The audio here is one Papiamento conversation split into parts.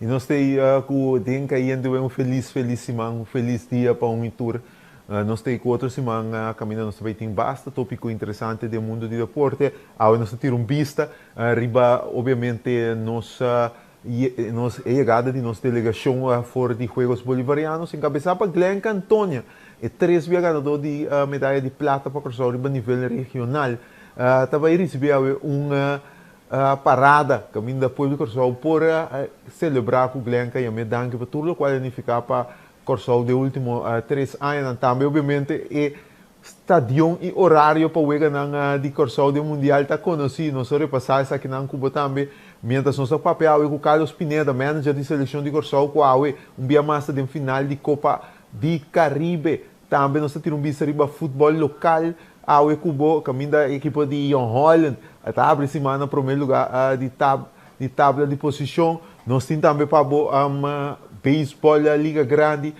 nos ta ei ku den kayente wen un felis felis siman, un felis dia pa un i tur. Nos ta ei ku otro siman kaminda nos ta bai tin basta topiko interesante den mundu di deporte. Awe nos ta tira un bista riba obviamente nos nos e yegada di nos delegashon for di Juegos Bolivarianos enkabesá pa Glenka Antonia, e tres bia ganadó di medaya di plata pa Kòrsou riba nivel regional, ta bai risibí awe un parada kaminda pueblo di Kòrsou por selebrá ku Glenka yam'é danki pa tur lokual a nifiká pa Kòrsou den último tres añanan. Tambe obviamente e stadion i orario pa weganan di Kòrsou den Mundial ta konosí. Nos a repasá esakinan ku bo tambe miéntras nos a papia awe ku Carlos Pineda, manager di selekshon di Kòrsou ku awe un bia mas ta den final di Kopa di Karibe. Tambe nos ta tira un bista riba futbòl lokal awe ku bo kaminda e ekipo di Jong Holland ta habri siman na promé lugá di di tabla di posishon. Nos tin tambe pa bo beisbòl Liga Grandi.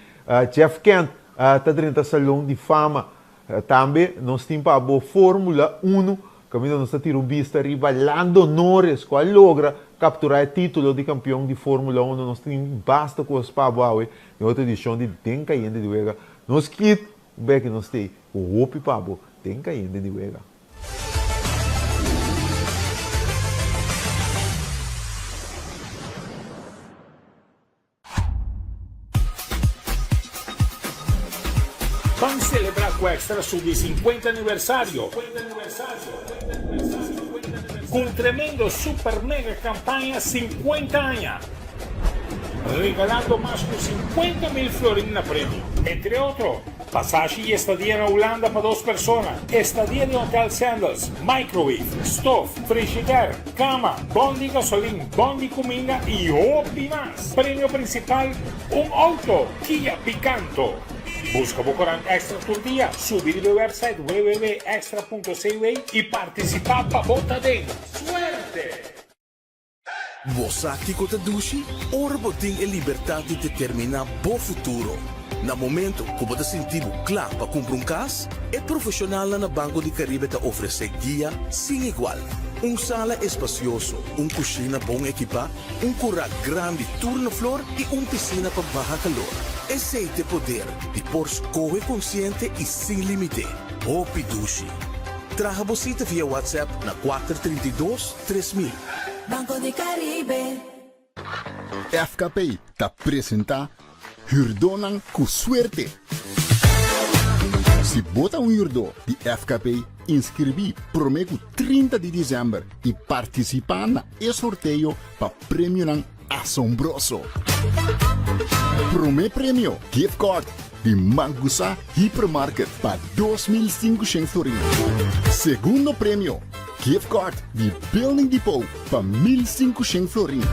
Jeff Kent ta drenta Salon di Fama. Tambe nos tin pa bo Formula Uno, kaminda nos ta tira un bista riba Lando Norris ku a logra kapturá e título di kampion di Formula Uno. Nos tin basta kos pa bo awe den otro edishon di Den Kayente di Wega. Nos kit un beki nos tei ku hopi pa bo den Kayente di Wega. Ban celebra cu Extra su di 50 aniversario cu un tremendo super mega campaña 50 aña, regalando mas cu 50 mil florin na premio. Entre otro, Pasashi y estadia na Hulanda pa dos persona, estadia den Hotel Sandals, microwave, stof, frigider, cama, bon di gasolin, bon di cuminda y hopi mas. Premio principal, un auto Kia Picanto. Busca bo corant Extra tur dia, subi riba e website www.extra.cw y participa pa bo ta den. Suerte! Bo sa kiko ta dushi? Ora bo tin e libertat di determiná bo futuro. Na momento ku bo ta sinti bo kla pa kumpra un kas, e profeshonalnan na Banco di Caribe ta ofresé guia sin igual. Un sala espasioso, un kushina bon ekipá, un kurá grandi tur na flor i un pisina pa baha kalor. Esei t'e poder di por skohe konsiente i sin límite. Hopi dushi! Traha bo sita via WhatsApp na 432. 3000. Banco di Caribe. FKP ta presenta Hürdónan ku Suerte! Si bo ta un hürdó di FKP, inskribí promé ku 30 di desèmber i partisipá na e sorteo pa premionan asombroso! Promé premio, gift card di Mangusa Hypermarket pa 2500 florin. Segundo premio, gift card di Building Depot pa 1500 florin.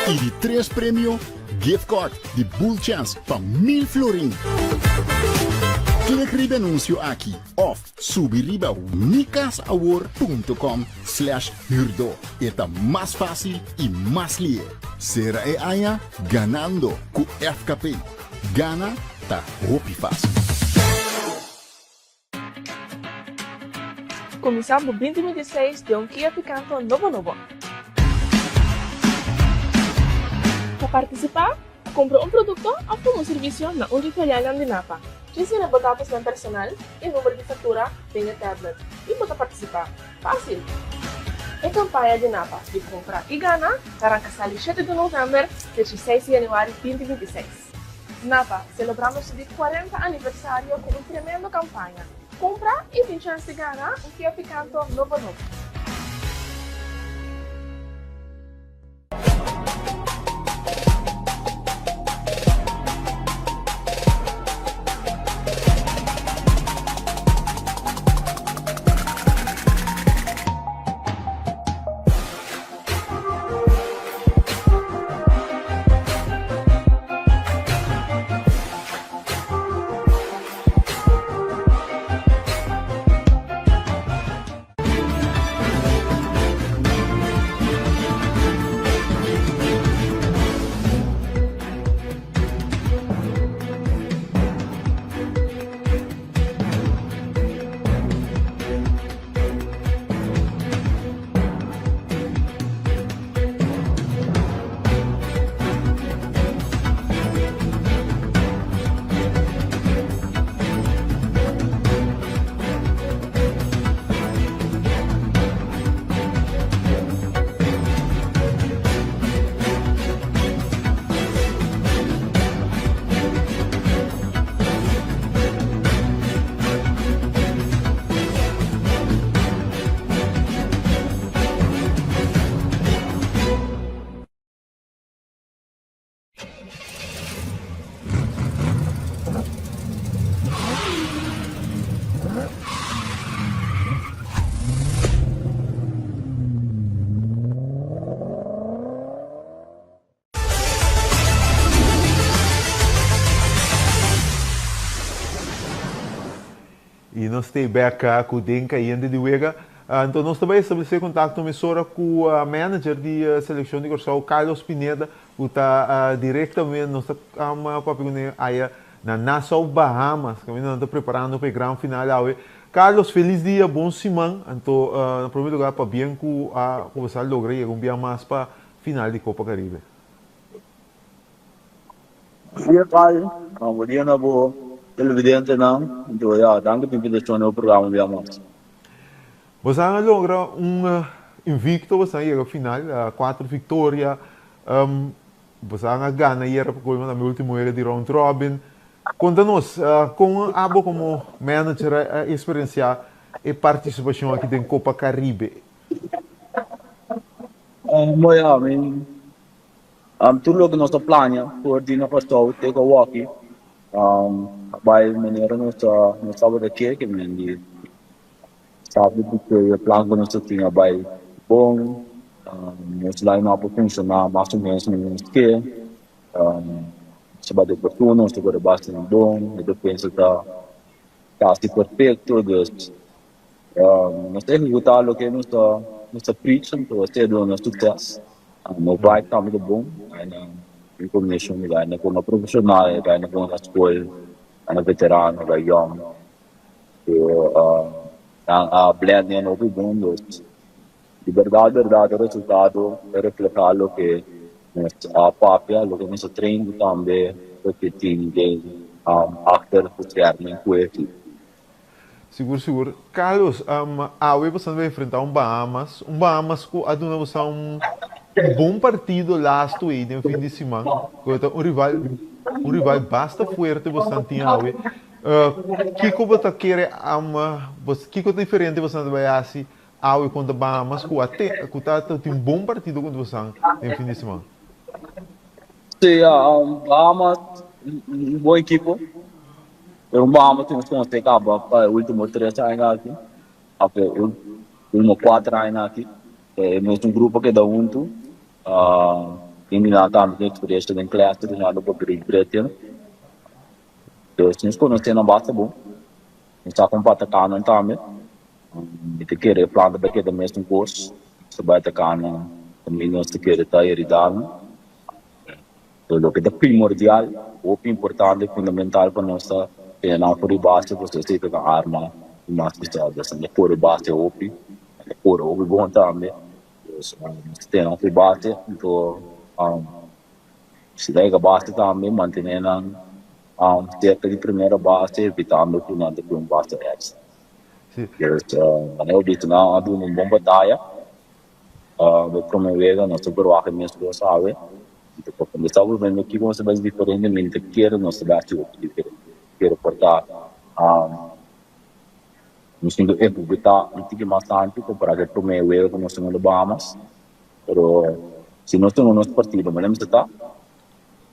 I di tres premio, gift card di Bull Chance pa 1000 florin. Klik riba e anuncio aki of Subi riba mikasawor punto com slash hurdo. E ta mas fácil i mas lihe. Sera e aña ganando ku FKP. Gana ta hopi fácil. Kuminsá bo 2026 den un Kia Picanto nobo nobo. Pa partisipá, Kumpra un produkto òf tuma un servisio na un di filialnan di Napa. Djis yena bo datosnan personal i number di faktura den e tablet i bo ta partisipá. Fásil! E kampaña di Napa di Kumpra i Gana ta ranka sali shete di novèmber te dieseis di yanüari binti 26. Napa, selebrando su di kuarenta aniversario ku un tremendo kampaña. Kumpra i tin chèns di gana un Kia Picanto nobo nobo. Nos ta bek ku den kayente di wega. Anto nos ta bai establesé kontakto mesora ku manager di selekshon di Kòrsou, Carlos Pineda, ku ta direktamente nos ta papia kuné aya na Nassau, Bahamas, kaminda nan ta preparando pa e gran final awe. Carlos, felis dia, bon siman. Anto na promé lugá pabien ku a kuminsá logra yega un bia mas pa final di Kopa Karibe. Dia Pai, bo dia na bo televidentenan. Anto ya, danki pa invitashon na bo programa bia mas. Bosan a logra un invicto, bosan a yega final, cuatro victoria, bosan a gana ayera pa colmo tambe ultimo wega di round robin. Conta nos, con abo como manager a experiencia e participacion aki den Copa Caribe? Mooi ya, mi tur loke nos a plania for di na Kòrsou te ku awoki a bai manera nos tabata ke, ke men di sabi ku e plan ku nos a tin a bai bon, nos line up a funshoná mas o ménos manera nos ke, nos a bati oportuno, nos ta kore bastante bon, e defensa ta kasi perfekto, dus Nos ta ehekutá loke nos ta nos ta preach anto esei a duna nos sukses. Nos vibe tambe ta bon, aina un kombinashon di aina ku profeshonal, aina ku na skol, aina veterano, aina yòn. Pero nan a blend den hopi bon dus di bèrdat bèrdat e resultado ta reflehá loke nos a papia, loke nos a train i tambe loke tin den achter de schermen ku e ekipo. Sigur sigur. Carlos, awe boso ta enfrenta un Bahamas, un Bahamas ku a duna boso un bon partido lastu ei den fin di siman, ku ta un rival, un rival basta fuerte boso tin awe. Kiko bo ta kere kiko ta diferente boso ta bai hasi awe kontra Bahamas ku a te ku ta tin un bon partido kontra boso den fin di siman? Sí, Bahamas un bon ekipo. Pero un Bahamas tin nos conoce caba pa e ultimo tres aña aki, of e ultimo cuater aña aki. E mesun grupo a keda hunto. Tin di nan tambe tin experiencia den clase jugando pa Great Britain. Dus nos conoce nan basta bon. Nos sa con pa ataca nan tambe. Mi ta kere e plan ta bay keda mesun cos. Nos ta bay ataca nan caminda nos ta kere ta herida nan. Pero loke ta primordial, hopi importante, fundamental pa nos ta tene nan for di base pasobra esei ta nan arma di mas pisá. Nos ta kore base hopi, nan ta kore hopi bon tambe. Nos ta tene nan for di base, anto si ta yega base tambe mantene nan serka di primera base evitando ku nan ta pui un base extra. Manera bo bisa nan a duna un bon bataya. Bo prome wega nos ta por wak e mes cos awe. Anto pa cuminsa bo bende kico nos ta bay diferente mi ta kere nos ta bay haci hopi diferente. Kere por ta nos tin cu ehecuta un tiki mas antes compara cu e prome wega cu nos tin na Bahamas. Pero si nos tuma nos partido manera mester ta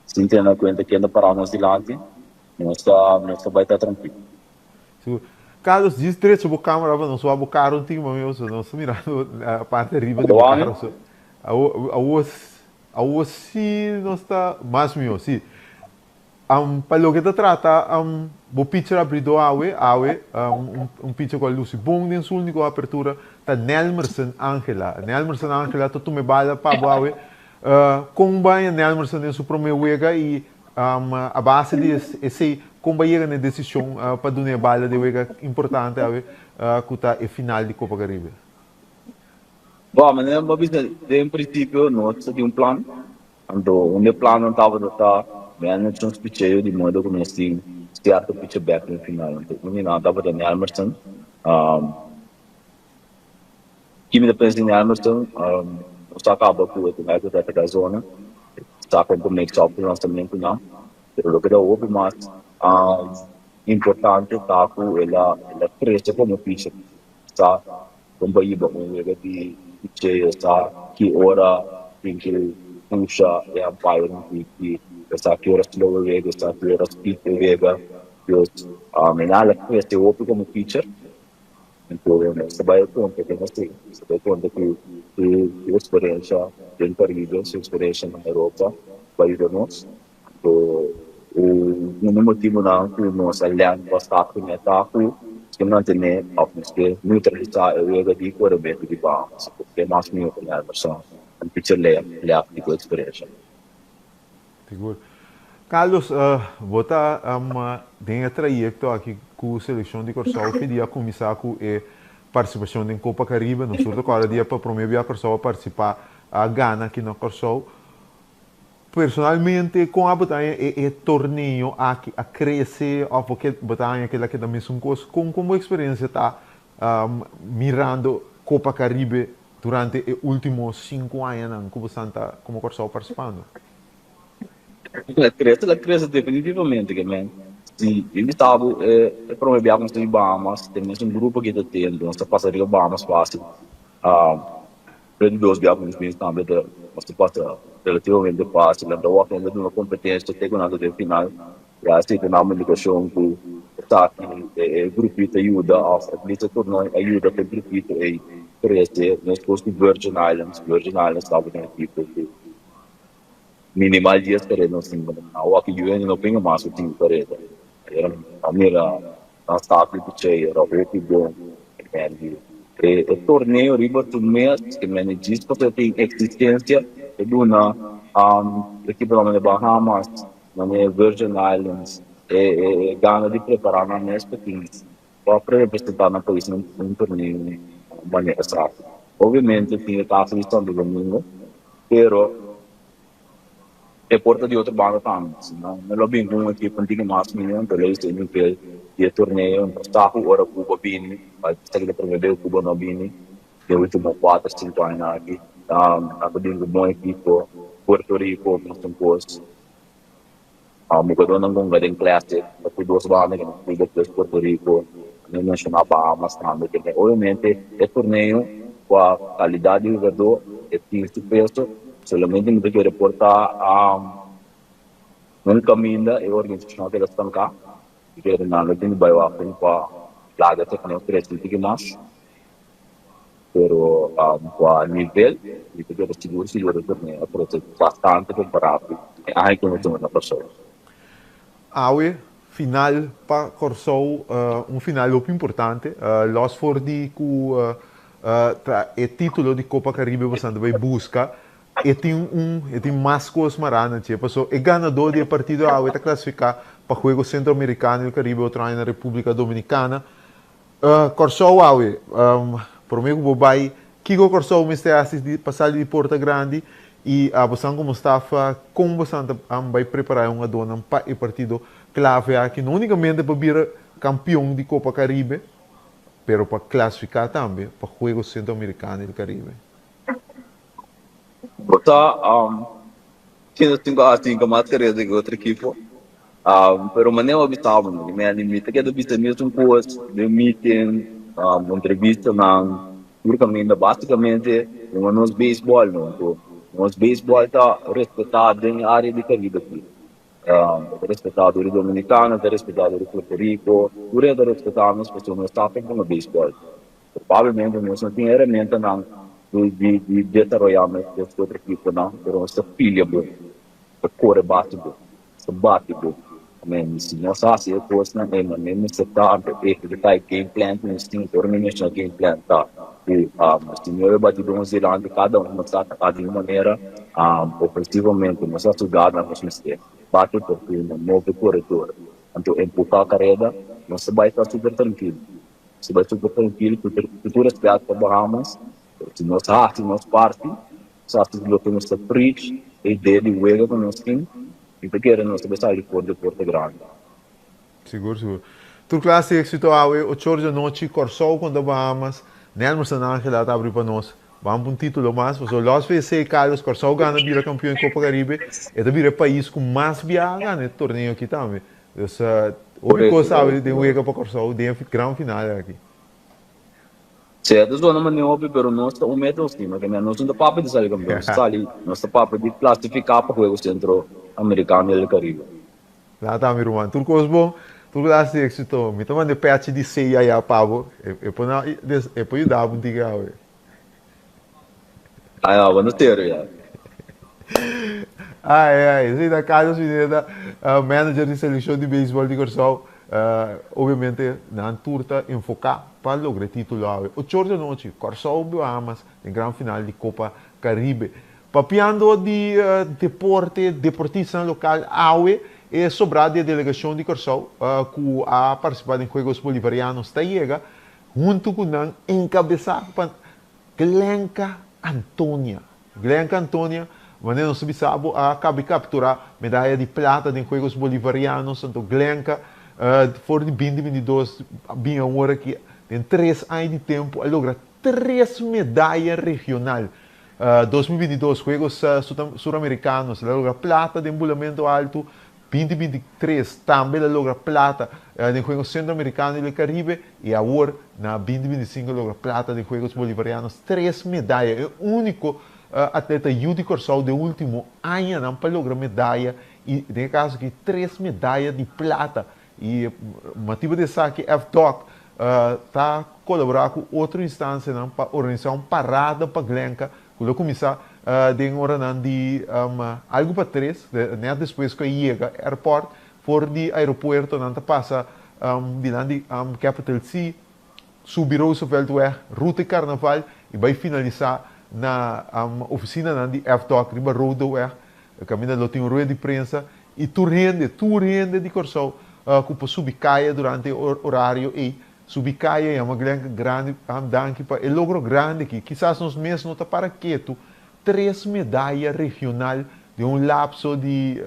sin tene na cuenta ken ta para nos dilanti nos ta nos ta bay ta trankilo. Sigur. Carlos, djis drecha bo camera pa nos wak bo carro un tiki mami pasobra nos ta mirando parti ariba di bo carro so. Awo, awo si nos ta mas miho, si. Pa loke ta trata bo pitcher abridor awe, awe un pitcher ku a lusi bon den su uniko apertura ta Nelmerson Angela. Nelmerson Angela ta tuma e bala pa bo awe. Kon baña Nelmerson den su prome wega i A base di esei, kon bo a yega na e desishon pa duna e bala di wega importante awe ku ta e final di Kopa Karibe? Bon, manera bo a bisa den prinsipio nos ta tin un plan, anto un di e plannan tabata ta manage nos picheo di modo ku nos tin sierto piche bek den final. Anto un di nan tabata Nelmerson. Ki mi ta pensa di Nelmerson, nos a kaba ku e primer ku ta ataká zona, sa kon pa mix up ku lansamentunan, pero loke ta hopi mas importante ta ku el a el a krese komo pitcher, sa kon pa hiba un wega di picheo, sa ki ora tin ku pusha e umpire un tiki, sa ki ora slow e wega, sa ki ora speed e wega, dus el a krese hopi komo pitcher. Anto nos ta bai konta ku nos ta bai konta ku su eksperensha den Karibe, su eksperensha na Europa bai yuda nos. Anto un di motibunan ku nos a lèn pa stap ku mi a ta ku. Nos ke mantené òf nos ke neutralisá e wega di korementu di Bahamas, porque e mas mihó ku Nelmerson, un pitcher lefty ku eksperensha. Sigur. Carlos, bo ta den e trayekto aki ku selekshon di Kòrsou fi dia kuminsá ku e partisipashon den Kopa Karibe. Nos tur ta kòrda dia pa promé bia Kòrsou a partisipá a gana aki na Kòrsou. Personalmente, kon a bo ta haña e e torneo aki a krese òf bo ke bo ta haña kila keda mesun kos? Kon kon bo eksperensia ta mirando Kopa Karibe durante e ultimo sinku añanan ku bo ta komo Kòrsou partisipando? La crece, la crece definitivamente ke men. Si mi bisa bo e e prome bia ku nos ta di Bahamas, te mes un grupo ki ta ten, nos ta pasa riba Bahamas fácil. Pero di dos bia ku nos bini tambe ta nos ta pasa relativamente fácil. Nan ta wak nan ta duna kompetensia te ku nan ta den final. Ya esei ta nan indikashon ku esaki e grupito a yuda òf at least e torneo a yuda pa e grupito ei krese. Meskos ku Virgin Islands, Virgin Islands tabata un ekipo ku minimal dies kareda nos tin gana. Awor aki UN no pinga mas ku sinku kareda. Ayera a mira nan staf di picheo era hopi bon. E torneo riba su mes ke mende djis pasobra tin eksistensia e duna ekiponan manera Bahamas, manera Virgin Islands e gana di prepara nan mes pa tin pa representa nan pais na un torneo manera esaki. Obviamente tin e kaso di Santo Domingo pero e por ta di otro banda tambe. Si no no lo bin ku un ekipo un tiki mas mihó enton lo hisa e nivel di e torneo. Enton sa ku ora Cuba bini, esaki ta prome bes ku Cuba no bini den ultimo kuater sinku aña aki. Nan ta bin ku bon ekipo, Puerto Rico mesun kos. Jugadornan ku hunga den Classic ta ku dos banda ku Cuba plus Puerto Rico. Mi a menshoná Bahamas tambe. Obviamente e torneo ku a kalidat di hugador e tin su peso. Solamente mi ta kere por ta un kaminda e organisashon a keda stanká. Mi kere nan lo tin di bai wak pa laga e torneo krese un tiki mas. Pero cu a nivel mi ta kere sigur sigur e torneo a crece bastante compara cu e aña cu nos tuma na Kòrsou. Awe final pa Kòrsou un final hopi importante. Los for di cu ta e titulo di Copa Caribe boso ta bay busca e tin un e tin mas cos mará na dje paso e ganador di e partido awe ta clasifica pa Juego Centroamericano y el Caribe otro aña na Republica Dominicana. Kòrsou awe, promé ku bo bai, kiko Kòrsou mester hasi pa sali di porta grandi i abosan komo staf kon bosan ta bai prepará e hungadónan pa e partido klave aki, no únikamente pa bira kampion di Kopa Karibe, pero pa klasifiká tambe pa Juegos Centroamericano del Caribe. Bo ta Tin tin ku hasi ku mas kareda ku otro ekipo. Pero manera bo bisa bo, mi a mi ta keda bisa mesun kos den meeting, entrevistanan, tur kaminda. Basikamente nos nos beisbòl no. Anto nos beisbòl ta respetá den e área di Karibe aki. Ta respetá dor di Dominikano, ta respetá dor di Puerto Rico, tur hende ta respetá nos pasobra nos ta hunga beisbòl. Probablemente nos no tin herramientanan di di desaroyá meskos ku otro ekiponan, pero nos ta filia bon, nos ta kore bati bon, nos ta bati bon. Amen. Si nos hasi e kosnan ei manera mester ta, anto ehekutá e game plan ku nos tin. Ora mi menshoná game plan ta ku nos tin nuebe batidóns dilanti kada un, nos ta ataká di un manera ofensivamente, nos a suga nos mester bati oportuno, move koredor, anto empuhá kareda, nos ta bai ta super trankil. Si bai super trankil ku tur respet pa Bahamas, pero si nos hasi nos parti, nos hasi loke nos ta preach, e idea di wega ku nos tin, mi ta kere nos ta bai sali for di porta grandi. Sigur sigur. Tur klas di éksito awe, ocho or di anochi, Kòrsou kontra Bahamas, Nelmerson Angela ta abri pa nos. Ban pa un título mas, pasobra los VC Carlos Kòrsou gana bira kampion di Kopa Karibe, e ta bira e pais ku mas biaha gana e torneo aki tambe. Dus hopi kos sabi den wega pa Kòrsou den e gran final aki. Sí, e ta zona manera hopi, pero nos ta un meta nos tin, porque nos no ta papia di sali kampeon, nos ta sali, nos ta papia di klasifiká pa Juego Centro Americano del Caribe. Lata mi ruman, tur kos bon, tur klas di éksito. Mi ta manda e pèchi di CIA pa bo, e por na, e por yuda bo un tiki awe. Ay, abo no serio ya. Ay, ay, esei ta Carlos Pineda, manager di seleccion di beisbol di Kòrsou. Obviamente nan tur ta enfoká pa logra e título awe. Ochor di anochi, Kòrsou Bahamas den gran final di Kopa Karibe. Papiando di deporte, deportistanan lokal awe e sobrá di e delegashon di Kòrsou ku a partisipá den Juegos Bolivarianos ta yega huntu ku nan enkabesá pa Glenka Antonia. Glenka Antonia, manera nos ta bisa bo, a kaba di kapturá medaya di plata den Juegos Bolivarianos. Anto Glenka for di binti 22 bin awor aki den tres aña di tempu a logra tres medaya regional. 2022 Juegos Suramericanos el a logra plata den bulamento alto, 2023 tambe el a logra plata den Juegos Centroamericano y del Caribe y awor na 2025 el a logra plata den Juegos Bolivarianos. Tres medaya, e unico atleta yu di Corsou den ultimo añanan pa logra medaya y den e caso aki tres medaya di plata. Y motibo di esaki FDOC ta colabora cu otro instancianan pa organisa un parada pa Glenka cu lo cuminsa den oranan di algo pa tres, net despues cu a yega airport, for di aeropuerto nan ta pasa dilanti Capital C, subi Rooseveltweg, Ruta y Carnaval y bay finalisa na oficinanan di FDOC riba Rodeweg, caminda lo tin un rueda di prensa y tur hende, tur hende di Corsou cu por subi caya durante e orario ey, subi caya yama Glenka grandi danki pa e logro grandi aki. Kisas nos mes no ta para ketu, tres medaya regional den un lapso di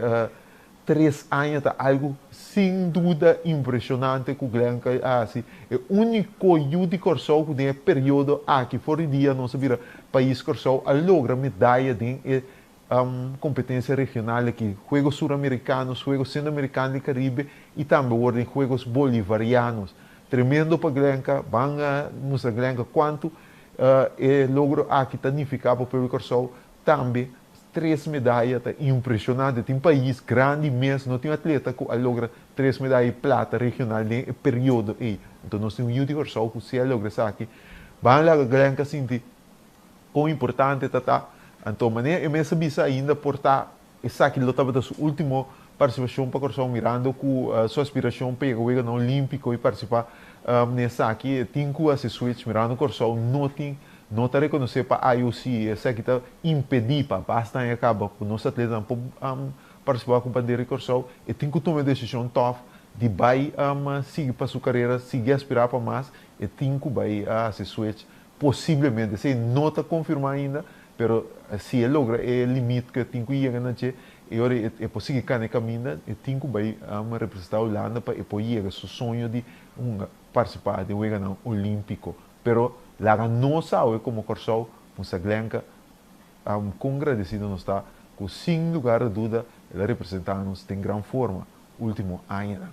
Tres aña ta algu sin duda impresionante ku Glenka a hasi. E úniko yu di Kòrsou ku den e periodo aki for di dia nos a bira pais Kòrsou a logra medaya den e kompetensia regional aki, Juegos Suramericanos, Juegos Centroamericano di Caribe i tambe awor den Juegos Bolivarianos. Tremendo pa Glenka, ban mustra Glenka kuantu e logro aki ta nifiká pa pueblo di Kòrsou tambe. Tres medaya ta impresionante. Tin pais grandi mes no tin atleta cu a logra tres medaya di plata regional den e periodo ey. Enton nos tin un yu di Corsou cu si a logra esaki. Ban laga Glenka sinti con importante ta ta. Anto manera e mes a bisa ainda por ta esaki lo tabata su ultimo participacion pa Corsou mirando cu su aspiracion pa yega Weganan Olimpico y participa n'esaki e tin cu haci switch mirando Corsou no tin No ta rekonosé pa IOC i esaki ta impedí pa basta aña kaba ku nos atletanan por partisipá ku bandera di Kòrsou. E tin ku tuma e desishon tòf di bai sigui pa su karera, sigui aspirá pa mas, e tin ku bai hasi switch posiblemente. Esei no ta konfirmá ainda, pero si e logra e limit ku e tin ku yega na dje, e ora e por sigui kana e kaminda, e tin ku bai representá Hulanda pa e por yega su soño di hunga partisipá den Weganan Olímpiko. Pero laga nos awe komo Kòrsou, Musa Glenka, kon gradesido nos ta ku sin lugar a duda el a representá nos den gran forma último añanan.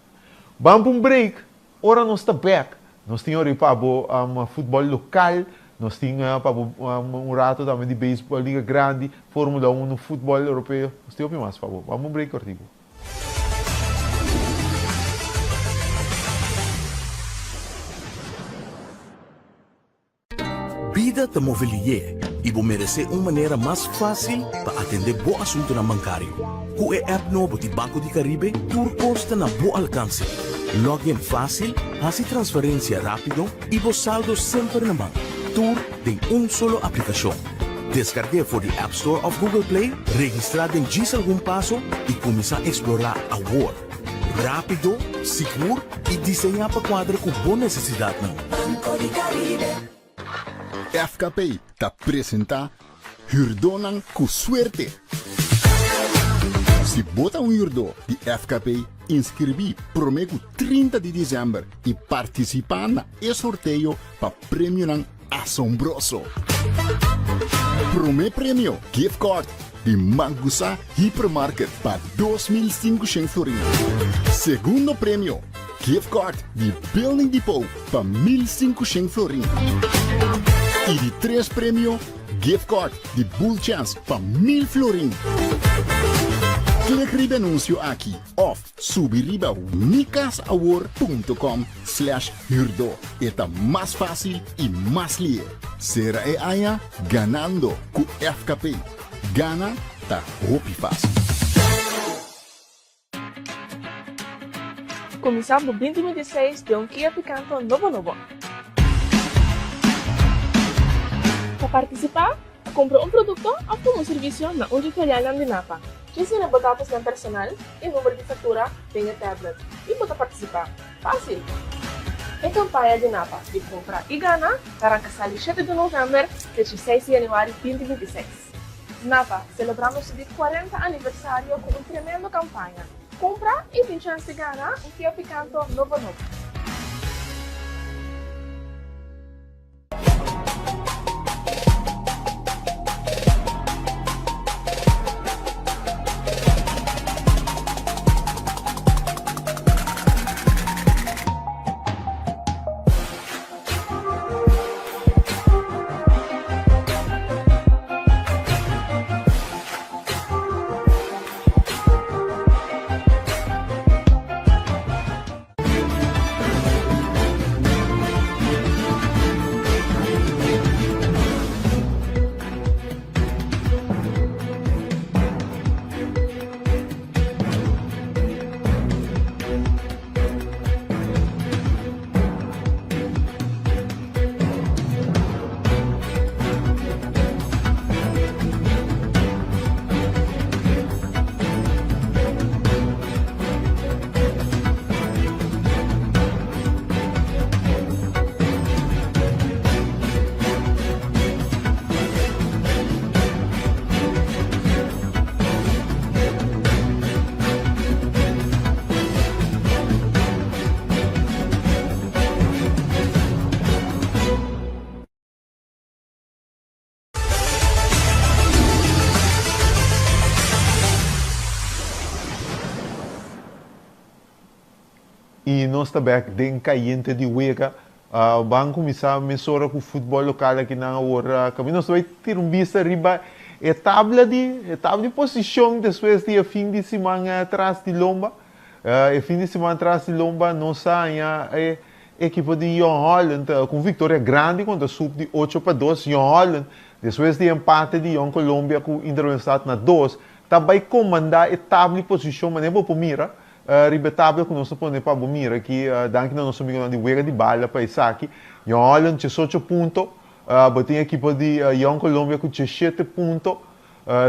Ban pa un break, ora nos ta bèk nos tin ora pa bo futbòl lokal, nos tin pa bo un rato tambe di beisbòl, liga grandi, Formula Uno, futbòl europeo, nos tin hopi mas pa bo. Ban pa un break kòrtiku. Bida ta move lié i bo meresé un manera mas fásil pa atendé bo asuntunan bankario. Ku e app nobo di Banco di Caribe tur kos ta na bo alkanse. Log in fásil, hasi transferensia rápido i bo saldo semper na man. Tur den un solo aplikashon. Deskarg'é for di App Store òf Google Play, registrá den djis algun paso i kuminsá eksplorá awor! Rápido, sigur i diseñá pa kuadra ku bo nesesidatnan. Banco di Caribe. FKP ta presentá Hürdónan ku Suerte! Si bo ta un hürdó di FKP, inskribí promé ku 30 di desèmber i partisipá na e sorteo pa premionan Asombroso! Promé premio, gift card di Mangusa Hypermarket pa 2500 florin. Segundo premio, gift card di Building Depot pa 1500 florin. I di tres premio, gift card di Bull Chance pa 1000 florin. Klik riba e anuncio aki of Subi riba mikasawor punto com slash huurdo. E ta mas fácil i mas lihe. Sera e aña ganando ku FKP. Gana ta hopi fácil. Kuminsá bo 2026 den un Kia Picanto nobo nobo. Pa partisipá, kumpra un produkto òf tuma un servisio na un dje filialnan di Napa. Djis yena bo datosnan personal i number di faktura den e tablet i bo ta partisipá. Fásil! E kampaña di Napa di Kumpra i Gana ta ranka sali shete di novèmber te dieseis di yanüari 2026. Napa, selebrando su di 40 aniversario ku un tremendo kampaña. Kumpra i tin chèns di gana un Kia Picanto nobo nobo. Y nos ta bek den cayente di wega. Ban cuminsa mesora cu futbol local aki nan awor. Caminda nos ta bay tira un bista riba e tabla di e tabla di posicion despues di e fin di siman tras di lomba. E fin di siman tras di lomba nos a haña e ekipo di Jong Holland ku un viktoria grandi kontra Sub di 8-2. Jong Holland despues di empate di Jong Colombia ku Inter Willemstad na dos ta bai komandá e tabla di posishon manera bo por mira riba e tabla ku nos ta pone pa bo mira aki. Danki na nos amigunan di Wega di Bala pa esaki. Jong Holland 18 punto, bo tin ekipo di Jong Colombia ku 17 punto.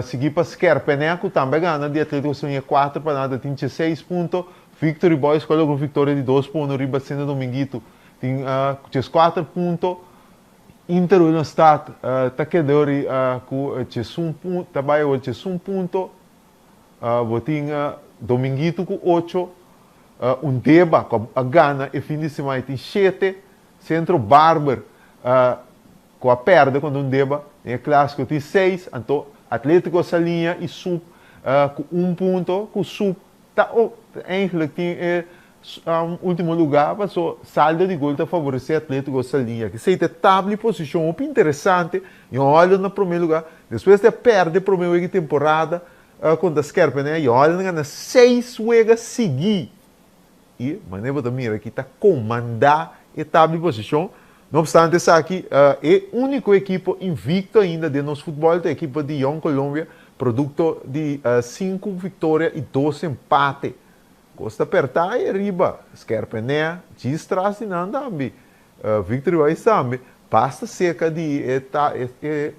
Sigui pa Skerpenè ku tambe a gana di Atletico Soña 4-0 tin 16 punto. Victory Boys ku a logra un viktoria di 2-1 riba Senda Dominguito tin 14 punto. Inter Willemstad ta keda ori ku 11 punto, ta bai awor 11 punto. Bo tin Dominguito ku 8, Undeba ku a gana e fin di semana tin 7, Centro Barber ku a pèrdè kontra Undeba den e klásiko tin 6, anto Atlético Saliña i Sub ku un punto ku Sub ta eigenlijk tin e último lugá paso saldo di gol ta favoresé Atlético Saliña. Esei ta e tabla di posishon hopi interesante. Jong Holland na promé lugá despues di a pèrdè promé wega di temporada kontra Skerpenè. Jong Holland a gana seis wega sigui i manera bo ta mira aki ta komandá e tabla di posishon. No opstante esaki e úniko ekipo invikto ainda den nos futbòl ta e ekipo di Jong Colombia produkto di sinku viktoria i dos empate. Kos ta pertá ei ariba, Skerpenè, djis tras di nan tambe, Victory Boys tambe, basta serka di e ta e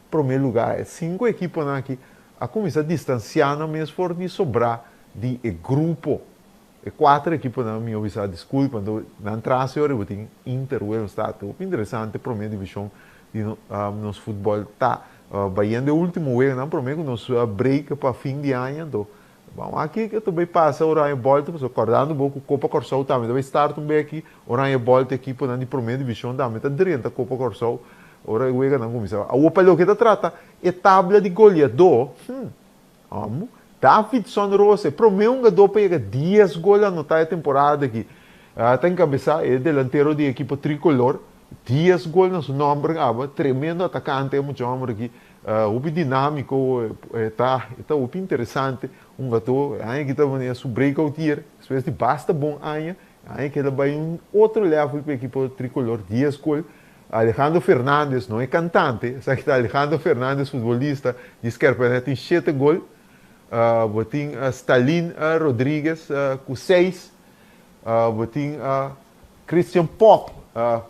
promé lugá. E sinku ekiponan aki a kuminsá distansiá nan mes for di sobrá di e grupo. E kuater ekiponan, mi a bisa diskulpa, anto nan tras e ora bo tin Inter Willemstad. Hopi interesante promé divishon di nos futbòl ta bayendo e último weganan promé ku nos break pa fin di aña. Anto Ban wak kiko ta bay pasa Oranje Bolter, pasobra kordando bo ku Kopa Kòrsou tambe ta bay start un beki, Oranje Bolter ekiponan di promé divishon tambe ta drenta Kopa Kòrsou ora e weganan kuminsá. Awor pa loke ta trata e tabla di goleadó, hm, amo, Davidson Rosa e promé hungadó pa yega dies gol anotá e temporada aki, ta enkabesá e delantero di ekipo trikolor, dies gol na su nòmber aba, tremendo atakante e mucha hòmber aki. Hopi dinamico, e ta e ta hopi interesante un gato, e aña aki ta manera su breakout year, despues di basta bon aña, e aña aki el a bai un otro level pa ekipo tricolor, dies gol. Alejandro Fernandez, no e cantante, esaki ta Alejandro Fernandez futbolista di Skerpenè tin shete gol, bo tin Stalin Rodriguez cu seis. Bo tin Christian Pop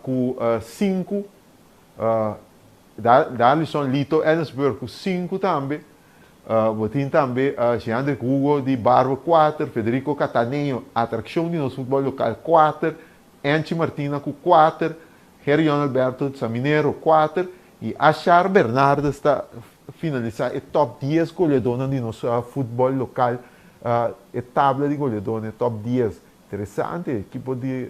ku sinku, Darlison Lito Ellensburg ku sinku tambe. Bo tin tambe Jeandrick Hugo di Barber kuater, Federico Cataneo, atrakshon di nos futbòl lokal kuater, Enchi Martina ku kuater, Gerion Alberto Saminero kuater i Ashar Bernardes ta finalisá e tòp dies goleadónan di nos futbòl lokal, e tabla di goleadónan, e tòp dies. Interesante, e ekipo di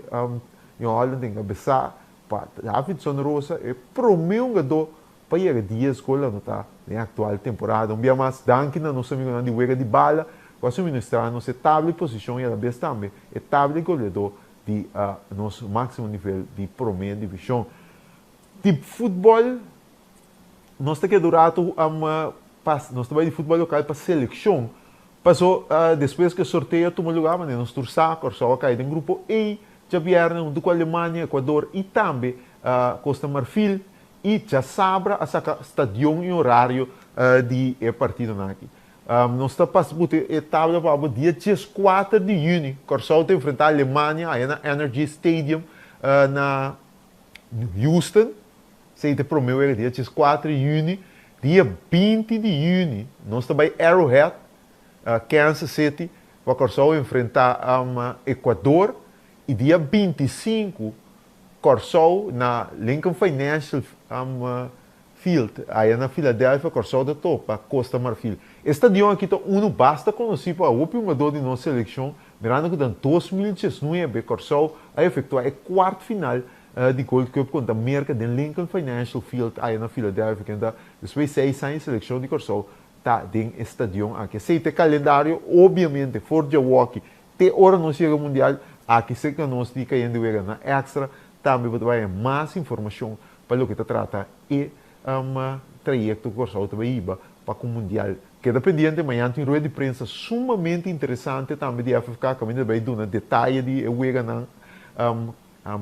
New Holland enkabesá pa Davidson Rosa, e promé hungadó pa yega dies gol anotá den e aktual temporada. Un bia mas danki na nos amigunan di Wega di Bala ku a suministrá nos e tabla di posishon i alabes tambe e tabla di goleadó di nos máksimo nivel di promé divishon di futbòl. Nos ta keda un ratu pas nos ta bai di futbòl lokal pa selekshon. Paso despues ku e sorteo a tuma lugá manera nos tur sa Kòrsou a kai den grupo E djabièrnè huntu ku Alemania, Ekuador i tambe Kosta Marfil i djasabra a saka stadion i orario di e partidonan aki. Nos ta pas buta e tabla pa bo dia dieskuater di yüni Kòrsou ta enfrentá Alemania aya na Energy Stadium na Houston. Esei ta e promé wega dia dieskuater di yüni. Dia 20 di yüni nos ta bai Arrowhead, Kansas City, pa Kòrsou enfrentá Ecuador. I dia 25 Kòrsou na Lincoln Financial Field, aya na Philadelphia, Kòrsou ta topa Costa Marfil. E stadion aki ta unu basta konosí pa hopi hungadó di nos selekshon, mirando ku den 2019 Kòrsou a efektuá e kuart final di Gold Cup kontra Merka den Lincoln Financial Field aya na Philadelphia, kende ta despues seis aña e selekshon di Kòrsou ta den e stadion aki. Esei ta e kalendario, obiamente for djawoki te ora nos yega Mundial, aki serka nos di Cayendo Wega na Extra tambe bo ta bai haña mas informashon pa loke ta trata e trayekto ku Kòrsou ta bai hiba pa ku Mundial. Keda pendiente, mañan tin rueda di prensa sumamente interesante tambe di FFK kaminda ta bai duna detaye di e weganan,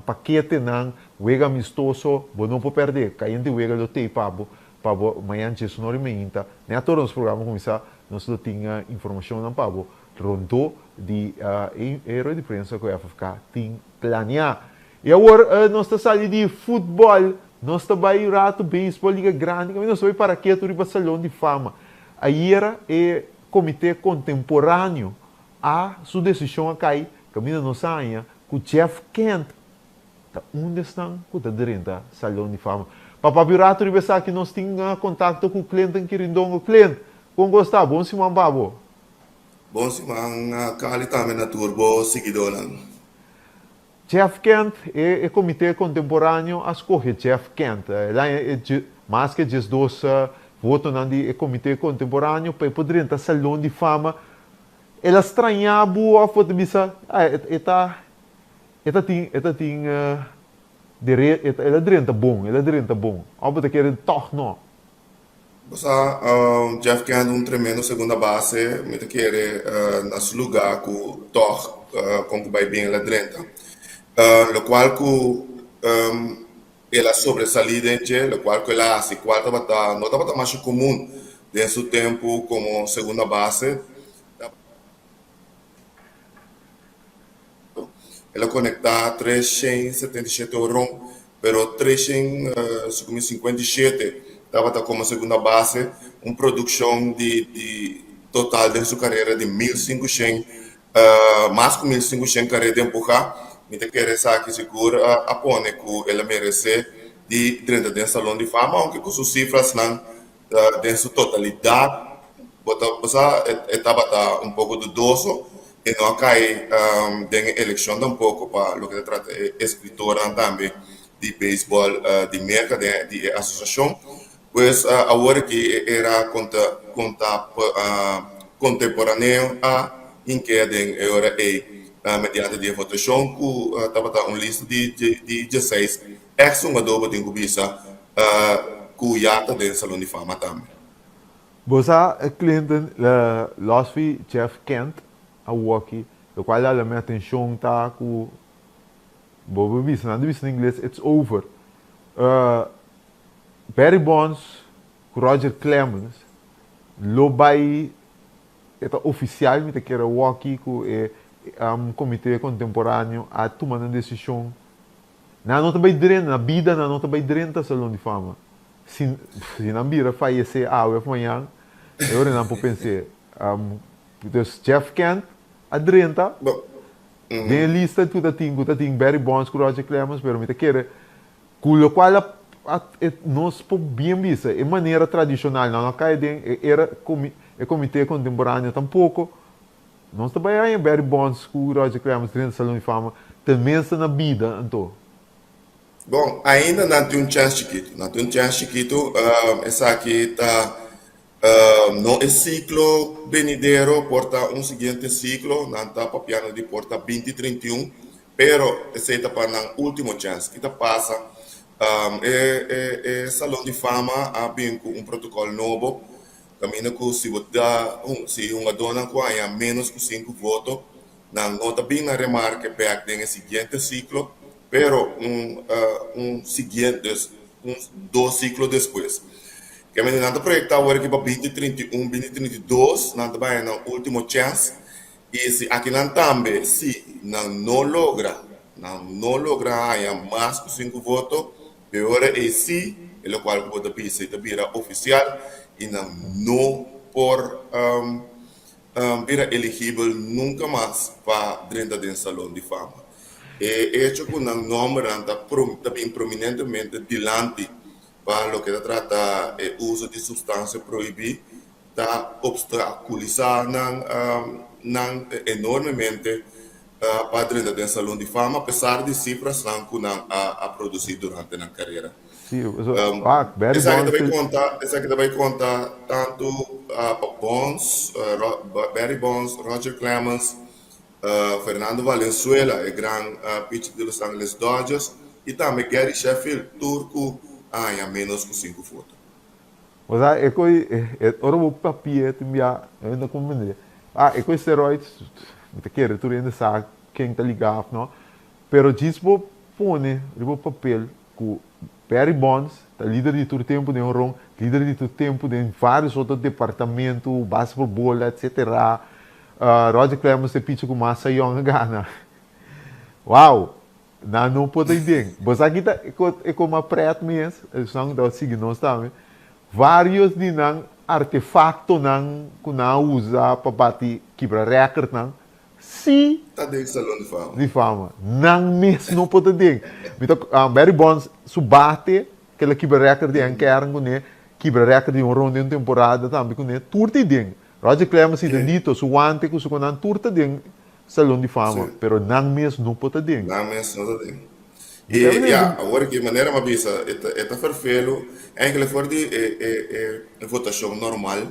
paketenan, wega amistoso, bo no por pèrdè. Kayente Wega lo tei pa bo pa bo mañan diesunor i meinta. Nèt ora nos programa kuminsá nos lo tin informashonnan pa bo rondó di e rueda di prensa ku FFK tin planeá. I awor nos ta sali di futbòl, nos ta bai un ratu beisbòl liga grandi, kaminda nos ta bai para ketu riba Salon di Fama. Ayera e Komité Kontemporáneo a su desishon a kai kaminda nos a haña ku Jeff Kent ta un di esnan ku ta drenta Salon di Fama. Pa papia un ratu riba esaki nos tin kontakto ku Clinton Kirindongo. Clint, kon ku sta? Bon siman pa bo. Bon siman Cali tambe na tur bo siguidónan. Jeff Kent, E e Komité Kontemporáneo a skohe Jeff Kent. El a e mas ke 12 votonan di e Komité Kontemporáneo pa e por drenta Salon di Fama. El a strañá bo òf bo ta bisa, ah, e e ta e ta tin e ta tin dere el a drenta bon, el a drenta bon. Òf bo ta kere tòg nò? Bo sa, Jeff Kent un tremendo segunda base, mi ta kere na su lugá ku tòg kon ku bai bien el a drenta. Lokual ku el a sobresalí den dje, lokual ku el a hasi kual tabata no tabata masha komun den su tempu komo segunda base, El a konektá 377 horon, pero 357 tabata komo segunda base, un produkshon di di total den su karera di 1500, mas ku 1500 karera di empuhá. Mi ta kere esaki sigur a pone ku el a meresé di drenta den Salon di Fama, ounke ku su sifrasnan Den su totalidat bo ta bo sa e tabata un poko dudoso, e no a kai den e elekshon tampoko pa loke ta trata e eskritornan tambe di beisbòl di Merka den di e asosiashon. Pues awor aki e era konta konta kontemporaneo a hink'é den e ora ei mediante di e votashon ku tabata un lista di di dieseis èks hungadó bo tin ku bisa Cu ya ta den Salon di Fama tambe. Bo sa Clinton los fi Jeff Kent a woki, locual a hala mi atencion ta cu bo por bisa, nan ta bisa na ingles it's over. Barry Bonds cu Roger Clemens lo bay, e ta oficial mi ta kere woki cu e. Komité Kontemporáneo a tuma nan desishon, nan no ta bai drenta, na bida nan no ta bai drenta Salon di Fama. Si si nan bira fayesé awe òf mañan, e ora nan por pens'é. Dus Jeff Kent a drenta den e lista ku ta tin ku ta tin Barry Bonds ku Roger Clemens, pero mi ta kere ku lokual a a nos por bien bisa e manera tradishonal nan no a kai den e era e komité kontemporáneo tampoko. Nos ta bai haña Barry Bonds ku Roger Clemens drenta Salon di Fama tenmensa na bida anto. Bon, ainda nan tin un chèns chikitu. Nan tin un chèns chikitu. Esaki ta no e siklo benidero, por ta un siguiente siklo. Nan ta papiando di por ta binti 31, pero esei ta pa nan último chèns. Ki ta pasa? E e Salon di Fama a bin ku un protokòl nobo kaminda ku si bo ta si hungadónan ku haña ménos ku sinku voto, Nan no ta bin na remarke bek den e siguiente siklo, pero un un siguiente, dus un dos siklo despues. Kemende nan ta proyektá awor aki pa binti 31, binti 32, nan ta bai nan último chèns i si akinan tambe si nan no logra, nan no logra haña mas ku sinku voto, e ora ei sí e lokual ku bo ta bisa i ta bira ofisial i nan no por bira eligibel nunka mas pa drenta den Salon di Fama. E echo ku nan nòmbernan ta ta bin prominentemente dilanti pa loke ta trata e uso di supstansia prohibí ta opstakulisá nan nan enormemente pa drenta den Salon di Fama apesar di sifrasnan ku nan a produsí durante nan karera. Sí, so, ah, Barry Esaki ta Bonds. bai konta, esaki ta bai konta tantu pa Bonds, Barry Bonds, Roger Clemens, Fernando Valenzuela, e gran pitcher di Los Angeles Dodgers, i tambe Gary Sheffield, tur ku a haña ménos ku sinku foto. O sea, e koi, ora bo papia tin bia, e no ta komprendé. Ah, e koi steroids, mi ta kere tur hende sa ken ta ligá òf no, pero djis bo pone riba papel ku Barry Bonds ta lider di tur tempu den horon, lider di tur tempu den vários otro departamentu, base por bola, etcetera. Roger Clemens ta e picha ku mas Cy Young a gana. Wow! Nan no por ta den. Bo sa ki ta e koma pret mes, esnan ku ta sigui nos tambe, vários di nan artefaktonan ku nan a usa pa bati kibra rèkòrtnan, Si. Ta den Salon di Fama. Di Fama. Nan mes no por ta den. Mi ta, Barry Bonds su bate, kel a kibra record di Hank Aaron kuné, kibra record di honron den un temporada tambe kuné, tur ta den. Roger Clemens i Dendito, su wante ku su konan, tur ta den Salon di Fama. Si. Pero nan mes no por ta den. Nan mes no ta den. Mi ta I den. ya, awor aki, manera mi a bisa, e ta, e ta ferfelu, enkele for di e, e, e votashon normal,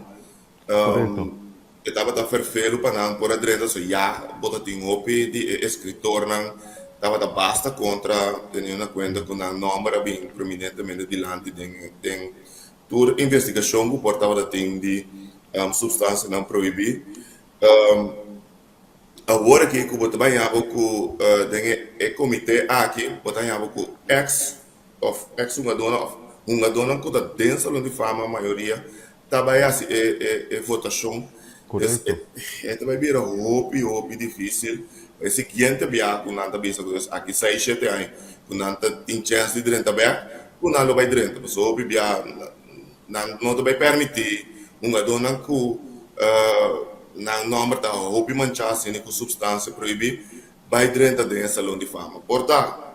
Correcto. E tabata ferfelu pa nan por a drenta so ya bo ta tin hopi di e escritornan tabata basta contra teniendo na cuenta cu nan nomber a bin prominentemente dilanti den den tur investigacion cu por tabata tin di substancianan prohibi. Awor aki cu bo ta baña bo cu den e comite aki bo ta haña bo cu ex of ex hungadornan of hungadornan cu ta den Salon di Fama mayoria ta bai hasi e e e votashon. Pues Korekto. e e ta bai bira hopi hopi difísil. E siguiente bia ku nan ta bisa ku es aki seis shete aña ku nan ta tin chèns di drenta bèk, ku nan lo bai drenta. Pasobra hopi bia nan no ta bai pèrmití hungadónan ku nan nòmber ta hopi manchá asina ku supstansia prohibí bai drenta den e Salon di Fama. Por ta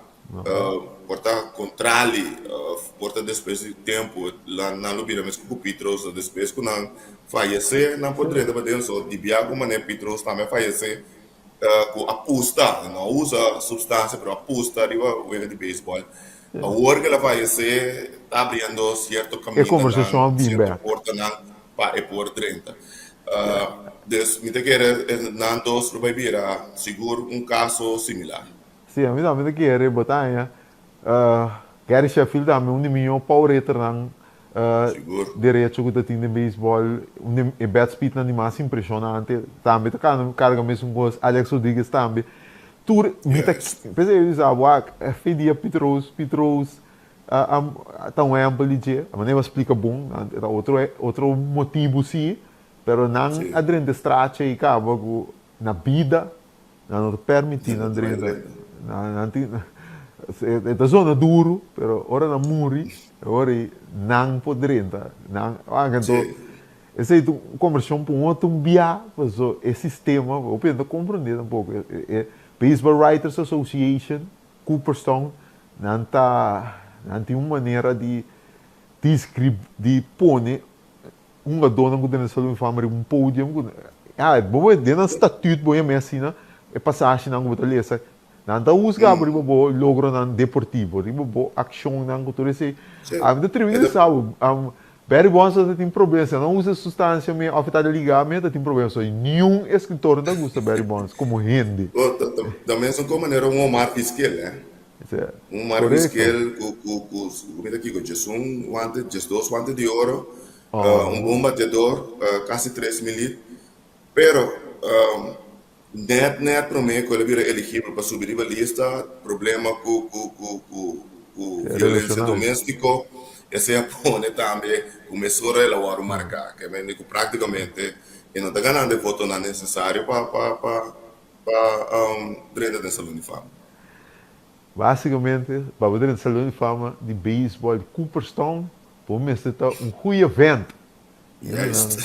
Por ta kontrali, por ta despues di tempu nan lo bira mes ku Pete Rose, despues ku nan fayesé nan por drenta pa den, so di bia ku manera Pete Rose tambe a fayesé ku a pusta, no a usa supstansia pero a pusta riba wega di beisbòl. Awor ku el a fayesé ta abriendo sierto kamindanan, sierto portanan pa e por drenta. Dus mi ta kere nan dos lo bai bira sigur un kaso similar. Sí, ami tambe ta kere bo ta haña Gary Sheffield tambe un di mihó power hitternan derecho ku ta tin den beisbòl, un di e bat speednan di mas impreshonante, tambe ta karga mesun kos, Alex Rodriguez tambe. Tur mi ta p'esei mi bisa wak fe dia Pete Rose, Pete Rose ta un ehèmpel di dje, a manera bo a splika bon, ta otro otro motibu sí, pero nan a drenta e stracha i kaba ku na bida. Nan no ta permití nan drenta. Nan tin, e ta zona duru, pero ora nan muri, e ora ei nan por drenta. Nan, anto esei ta un kombersashon pa un otro bia, paso e sistema, hopi hende no ta komprondé tampoko. E Baseball Writers Association, Cooperstown, nan ta, nan tin un manera di deskrib, di pone Hungadónan ku tene salú infame riba un podium ku ya bo bo den nan statut bo yam'é asina e pasashinan ku bo ta lesa nan ta husga bo riba bo logronan deportivo riba bo akshonnan ku tur esei ami ta tribi di sa bo Barry Bonds ta tin problema si nan usa sustansia me òf e ta ligá me ta tin problema so niun eskritor no ta gusta Barry Bonds komo hende. Ta mesun kon manera un Omar Vizquel eh. Un Omar Vizquel ku ku ku mi ta kiko djesun wante djesdos wante di oro un bon bateador kasi 3000 hit pero net net prome ku el a bira eligibel pa subi riba lista problema ku ku ku ku ku violencia domestico esei a pone tambe ku mesora el a wòrdu marka ke mende ku praktikamente e no ta ganando e votonan nesesario pa pa pa Pa drenta den Salon di Fama. Básicamente, pa bo drenta Salon di Fama di Beisbòl di Cooperstown, bo mester ta un goeie vent. Juist.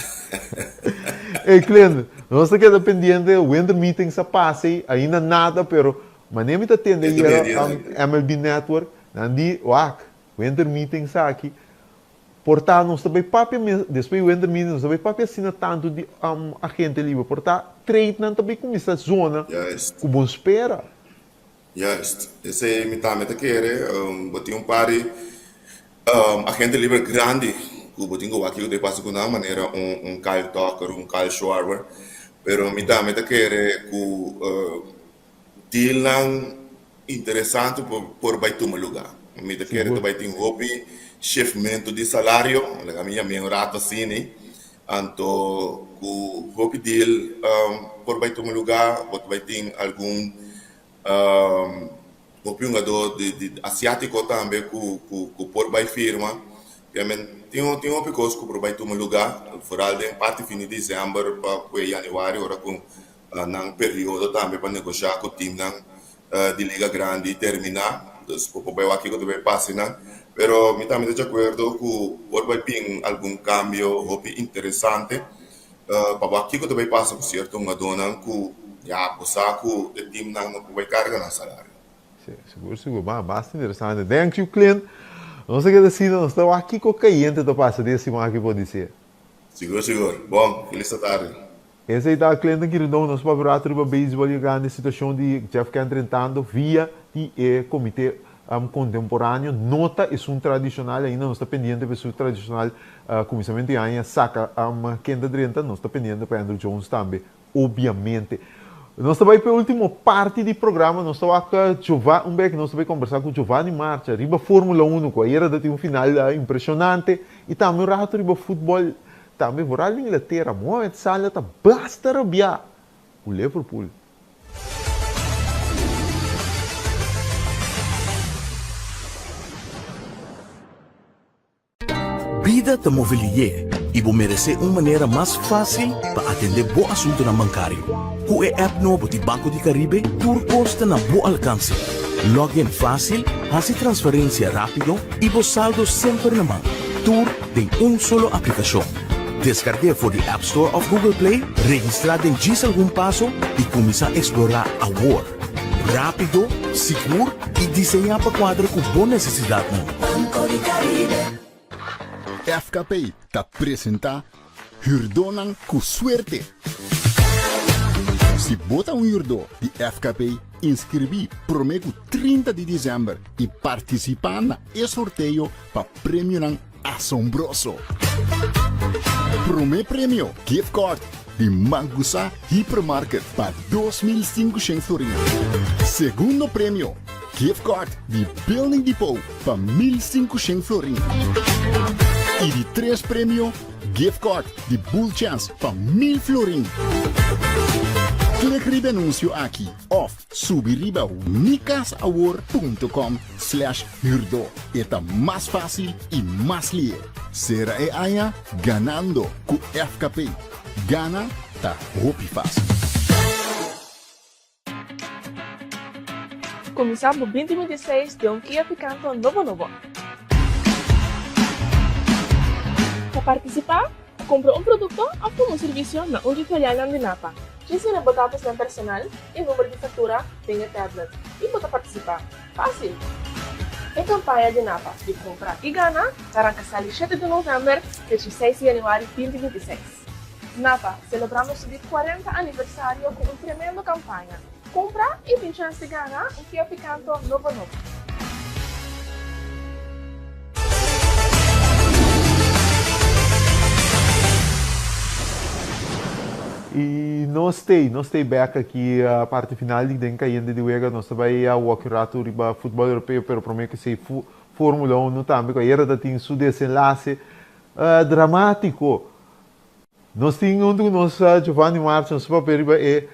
Ey Clint, nos ta keda pendiente, winter meetings a pasa ey, ainda nada, pero manera mi ta tende ayera MLB Network, nan di, wak, winter meetings aki, Por ta nos ta bay papia mes, despues di winter meeting nos ta bay papia asina tantu di agente liber. Por ta tradenan ta bay cuminsa zona cu bon spera. Juist. Esey mi tambe ta kere. Bo tin un par di agente liber grandi cu bo tin cu wak kico ta pasa cu nan, manera un Kyle Tucker, un Kyle Schwarber. Pero mi tambe ta kere cu Dealnan interesante por bai tuma luga. Mi ta kere ta bai tin hopi shifmentu di salario, laga mi yam'é un rato asini, anto ku hopi deal por bai tuma luga, bo ta bai tin algun hopi hungadó di asiátiko tambe ku ku por bai firma. Tin tin hopi kos ku por bai tuma luga, foral den parti fin di desèmber pa ku e yanüari ora ku Nan periodo tambe pa negoshá ku timnan di liga grandi terminá, dus bo por bai wak kiko ta bai pasa einan. Pero mi tambe ta djakuerdo ku por bai bin algun kambio hopi interesante pa wak kiko ta bai pasa ku sierto hungadónan ku ya bo sa ku e timnan no por bai karga nan salario. Sí, sigur sigur. Ba, basta interesante. Thank you, Clint. Nos ta keda asina, nos ta wak kiko kayente ta pasa den e siman aki podisé. Sigur sigur. Bon, felis atardi. Esei ta Clinton Quirindongo nos papia rato riba beisbol yegando e situacion di Jeff Kent drentando via di e comite contemporaneo no ta esun tradicional ainda nos ta pendiente pa esun tradicional cuminsamento di aña saca ken ta drenta nos ta pendiente pa Andruw Jones tambe obviamente. Nos ta bay pa e ultimo parti di programa nos ta wak Giova un bek nos ta bay combersa cu Giovanni Marcha riba Formula Uno cu ayera ta tin un final impresionante y tambe un rato riba futbol Tambe vooral di Inglatera, Mohamed Salah ta basta rabiá ku Liverpool. Bida ta move lié i bo meresé un manera mas fásil pa atendé bo asuntunan bankario. Ku e app nobo di Banco di Caribe tur kos ta na bo alkanse. Log in fásil, hasi transferensia rápido i bo saldo semper na man. Tur den un solo aplikashon. Deskarg'é for di App Store òf Google Play, registrá den djis algun paso i kuminsá eksplorá awor! Rápido, sigur i diseñá pa kuadra ku bo nesesidatnan. Banco di Caribe. FKP ta presentá Hürdónan ku Suerte! Si bo ta un hürdó di FKP, inskribí promé ku 30 di desèmber i partisipá na e sorteo pa premionan asombroso. Promé premio, gift card di Mangusa Hypermarket pa 2500 florin. Segundo premio, gift card di Building Depot pa 1500 florin. I di tres premio, gift card di Bull Chance pa 1000 florin. Klik riba e anuncio aki of subi riba mikasawor punto com slash Hürdó. E ta mas fásil i mas lihe. Sera e aña ganando ku FKP. Gana ta hopi fásil. Kuminsá bo 2026 den un Kia Picanto nobo nobo. Pa partisipá, kumpra un produkto òf tuma un servisio na un di filialnan di Napa. Djis yena bo datosnan personal i number di faktura den e tablet i bo ta partisipá. Fásil! E kampaña di Napa di Kumpra i Gana ta ranka sali shete di novèmber te dieseis di yanüari 2026. Napa, selebrando su di kuarenta aniversario ku un tremendo kampaña. Kumpra i tin chèns di gana un Kia Picanto nobo nobo. I nos t'ei, nos t'ei bek aki parti final di Den Cayente di Wega. Nos ta bai a wak un ratu riba futbòl europeo, pero promé ku esei Fórmula Uno tambe ku ayera ta tin su desenlase dramátiko. Nos tin huntu ku nos Giovanni Marcha, nos ta papia riba e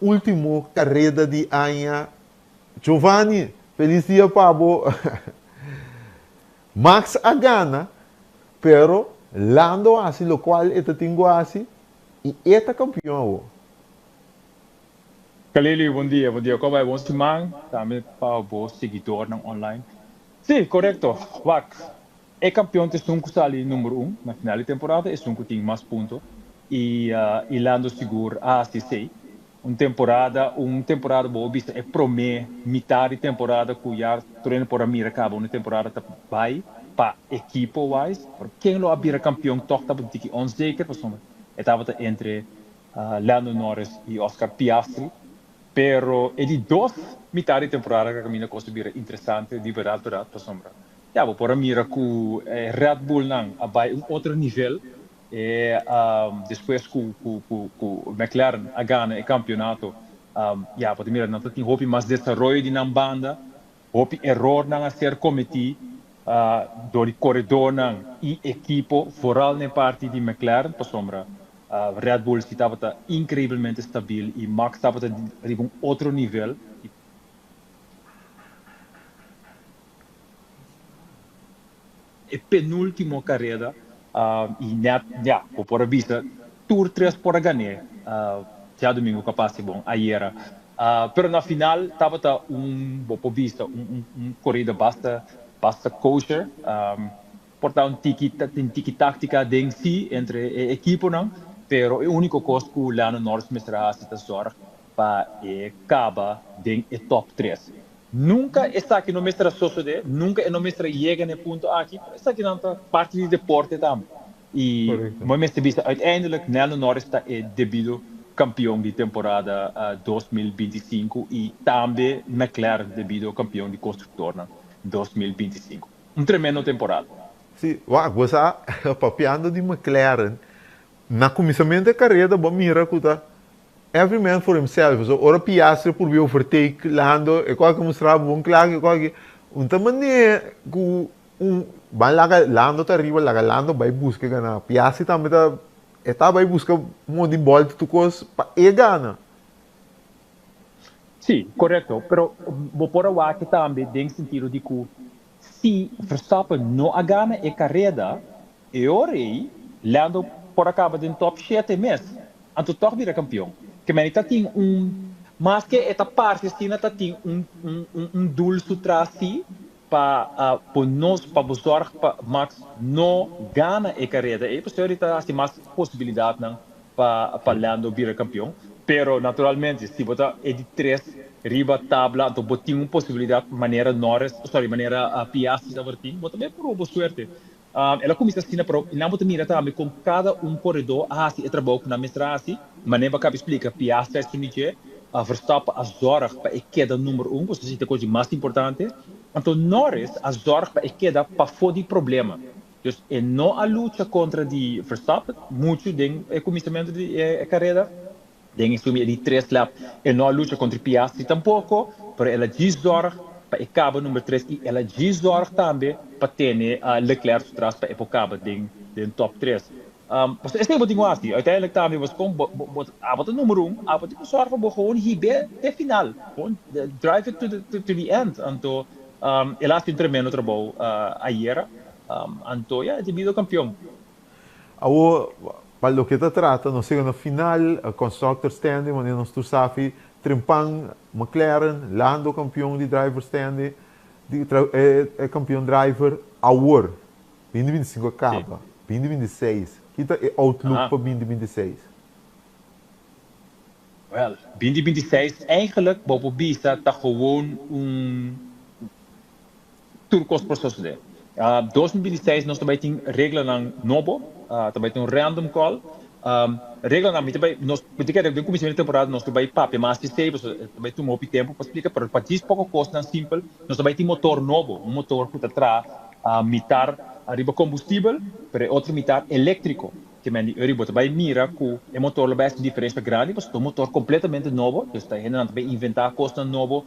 último kareda di aña. Giovanni, felis dia pa bo. Max a gana, pero Lando a hasi lokual e ta tin ku hasi i e ta kampion awor. Kalili, bon dia, bon dia. Kon bai? Bon siman tambe pa bo siguidornan online. Sí, korekto. Wak, e kampion ta esun ku sali number un na final di temporada, esun ku tin mas punto i i Lando sigur a hasi esei. Un temporada, un temporada bo a bisa e prome mitad di temporada cu ya tur hende por a mira caba un temporada ta bay pa ekipo wise, pero ken lo a bira campeon toch tabata un tiki onzeker pasobra e tabata entre Lando Norris y Oscar Piastri, pero e di dos mitad di temporada cu a caminda cos a bira interesante di berdad berdad pasobra ya bo por a mira cu e Red Bull nan a bay un otro nivel. E despues ku ku McLaren a gana e kampionato ya bo ta mira nan ta tin hopi mas desaroyo di nan banda, hopi erornan a ser kometí dor di koredornan i ekipo vooral na e parti di McLaren pasobra Red Bull si tabata inkreibelmente stabil i Max tabata riba un otro nivel. E penultimo kareda y net ya bo por a bisa tur tres por a gané djadumingu kapas di bon ayera. Pero na final tabata un bo por bisa un un korida basta basta kosher. Por ta un tiki tin tiki taktika den si entre e ekiponan pero e uniko kos ku Lando Norris mester a hasi ta zorg pa e kaba den e top tres. Nunka esaki no mester a sosodé, nunka e no mester a yega na e punto aki, pero esakinan ta parti di deporte tambe. I bo mester bisa uiteindelijk Lando Norris ta e debido kampion di temporada 2025 i tambe McLaren debido kampion di konstruktornan 2025. Un tremendo temporada. Sí, wak, bo sa, papiando di McLaren, na kuminsamentu e kareda bo a mira ku ta Every man for himself, so ora Piastri purbi overtake Lando e koki mustra bo bon kla ku e koki un ta manera ku un ban laga Lando ta riba laga Lando bai buska e gana Piastri tambe ta e ta bai buska mondi bolta tur kos pa e gana. Sí, korekto, pero bo por a wak tambe den sentido di ku si Verstappen no a gana e kareda E ora ei, Lando por a kaba den top shete mes, anto tòg bira kampion. Ke meni ta tin un, maske e ta parse asina, ta tin un un un doel su tras si pa bo nos pa bo zòrg pa Max no gana e kareda ei, pasobra ta hasi mas posibilidatnan pa pa Lando bira kampion. Pero naturalmente si bo ta e di tres riba tabla anto bo tin un posibilidat manera Norris, sorry manera Piastri tabatin, bo ta bay proba bo suerte. El a kuminsá asina, pero nan bo ta mira tambe kon kada un koredó a hasi e trabou ku nan mester a hasi. Manera bo a kaba di splika, Piastri a sumi dje, Verstappen a zòrg pa e keda number un, pasobra esei ta e kos di mas importante. Anto Norris a zòrg pa e keda pafó di problema. Dus e no a lucha kontra di Verstappen muchu den e kuminsamentu di e kareda. Den e sumi e di tres lap e no a lucha kontra Piastri tampoko, pero el a djis zorg pa e kaba number tres i el a djis zorg tambe pa tene Leclerc su tras pa e por kaba den den top tres. Pasobra esei bo tin ku hasi, uiteindelijk tambe bo kon bo bo abo ta number un, abo tin ku zorg pa bo gewoon hib'é te final, gewoon drive it to the to the end. Anto el a hasi un tremendo trabou ayera, anto ya e ta bido kampion. Awor, pa loke ta trata, nos yega na final, Constructor Standing, manera nos tur sabi, Trempan, McLaren, Lando kampion di driver standing, di e kampion driver awor, 2025 a kaba, 2026, ki ta e outlook pa 2026? Wel, 2026 eigenlijk bo por bisa ta gewoon un tur kos por sosodé. 2026 nos ta bai tin reglanan nobo, ta bai tin un random call. Reglanan mi ta bai nos mi ta kere den kuminsamentu di temporada nos ta bai papia mas di esei pasobra ta bai tuma hopi tempu pa splika pero pa djis poko kosnan simpel nos ta bai tin motor nobo, un motor ku ta traha mitar riba kombustibel pero e otro mitar eléktriko. Te men di ori bo ta bai mira ku e motor lo bai hasi un diferensha grandi pasobra ta un motor kompletamente nobo, dus ta hendenan ta bai inventá kosnan nobo.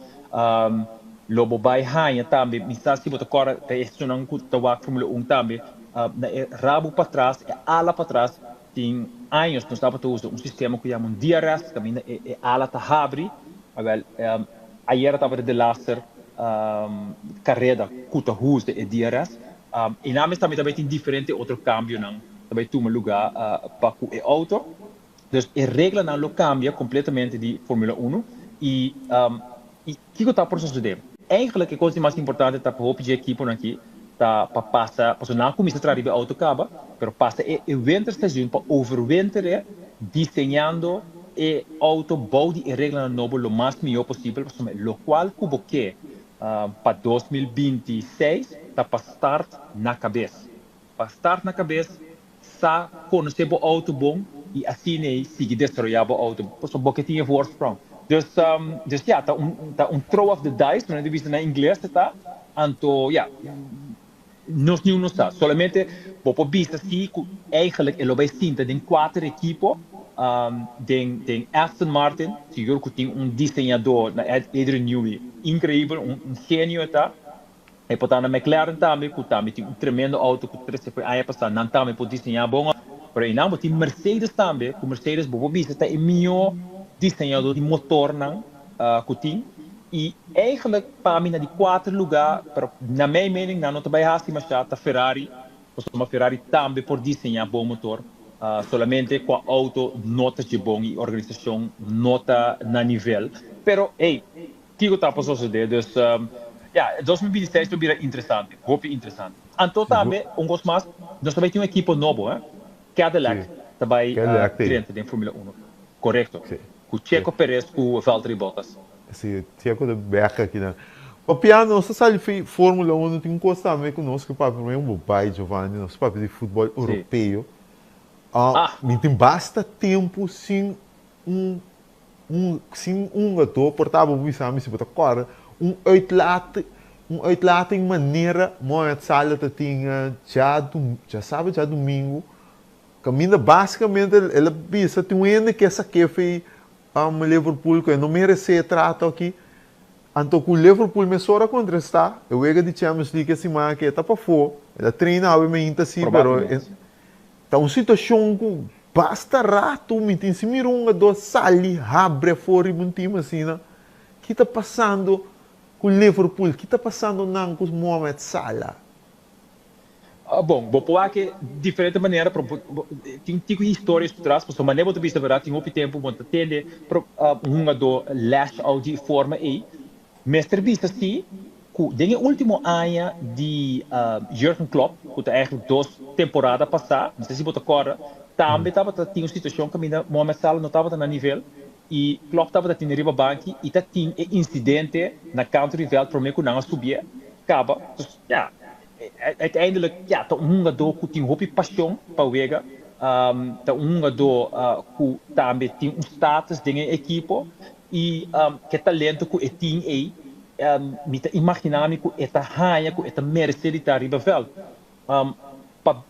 Lo bo bai haña tambe, mi sa si bo ta kòrda ta esunnan ku ta wak Formula un tambe, na e rabu patras, e ala patras, tin años nos tabata usa un sistema ku yama un DRS, kaminda e ala ta habri. Awèl, ayera tabata delaster kareda ku ta usa e DRS. I nan mes tambe ta bai tin diferente otro kambionan ta bai tuma lugá pa ku e outo. Dus e reglanan lo kambia kompletamente di Formula Uno. I i kiko ta por sosodé? Eigenlijk e kos di mas importante ta pa hopi dje ekiponan aki ta pa pasa, pasobra nan a kuminsá traha riba e outo kaba, pero pasa e e winterseizoen pa overwinter'e diseñando e outo bou di e reglanan nobo lo mas mihó posibel, pasobra lokual ku bo ke pa 2026 ta pa start na kabes. Pa start na kabes, sa konosé bo outo bon i asina ei sigui desaroyá bo outo. Pasobra bo ke tin e voorsprong. Dus, dus ya, ta un, ta un throw of the dice, manera di bisa na ingles e ta. Anto, ya, nos niun no sa. Solamente bo por bisa si ku eigenlijk e lo bai sinta den kuater ekipo, den, den Aston Martin, sigur ku tin un diseñadó na Adrian Newey inkreibel, un, un genio e ta. E por ta na McLaren tambe, ku tambe tin un tremendo auto ku trese for aña pasá, nan tambe por diseñá bon auto. Pero einan bo tin Mercedes tambe, ku Mercedes bo por bisa ta e mihó diseñadó di motornan ku tin. I eigenlijk pa mi na di kuater lugá, pero na mijn mening nan no ta bai hasi mashá, ta Ferrari, pasobra Ferrari tambe por diseñá bon motor, solamente kua auto no ta dje bon i organisashon no ta na nivel. Pero hey, Kiko ta por sosodé? Dus, ya, 2026 lo bira interesante, hopi interesante. Anto tambe, un kos mas, nos ta bai tin un ekipo nobo, hè? Cadillac ta bai drenta den Formula Uno. Korekto. Ku Checo Perez ku Valtteri Bottas. Si, Checo ta bek akinan. Papia, nos ta sali fi Formula Uno, tin un kos tambe ku nos ke papia, promé bo bai, Giovanni, nos papia di futbòl europeo. Mi tin basta tempu sin un Un sin un gato por ta bo bisa mi si bo ta kòrda un uitlating un uitlating manera Mohamed Salah ta tin dja dja djadumingu kaminda basikamente el a bisa tin un hende ke sak'é fei Liverpool ku e no meresé e trato aki anto ku Liverpool mesora kontrestá e wega di Champions League e siman aki e ta pafó el a traina awe mainta si pero Ta un situacion cu basta rato mi tin si mira un hungador sali habri afor riba un team asina. Ki ta pasando cu Liverpool? Ki ta pasando nan cu Mohamed Salah? Bon, bo por wak e diferente manera, pero bo tin tiko historias por tras, pasobra manera bo ta bisa berdad tin hopi tempo bo no ta tende un hungador lash out di e forma ey. Mester bisa si ku den e último aña di Jurgen Klopp, ku ta eigenlijk dos temporada pasá, no sé si bo ta kòrda, tambe tabata tin un situashon kaminda Mohamed Salah no tabata na nivel i Klopp tabata tene riba banki i ta tin e insidente na kantu di vèlt promé ku nan a subié kaba. Dus ya, uiteindelijk ya ta un hungadó ku tin hopi pashon pa wega, ta un hungadó ku tambe tin un status den e ekipo I ke talento ku e tin ei, mi ta imaginá mi ku e ta haña ku e ta meresé di ta riba vèlt. Pa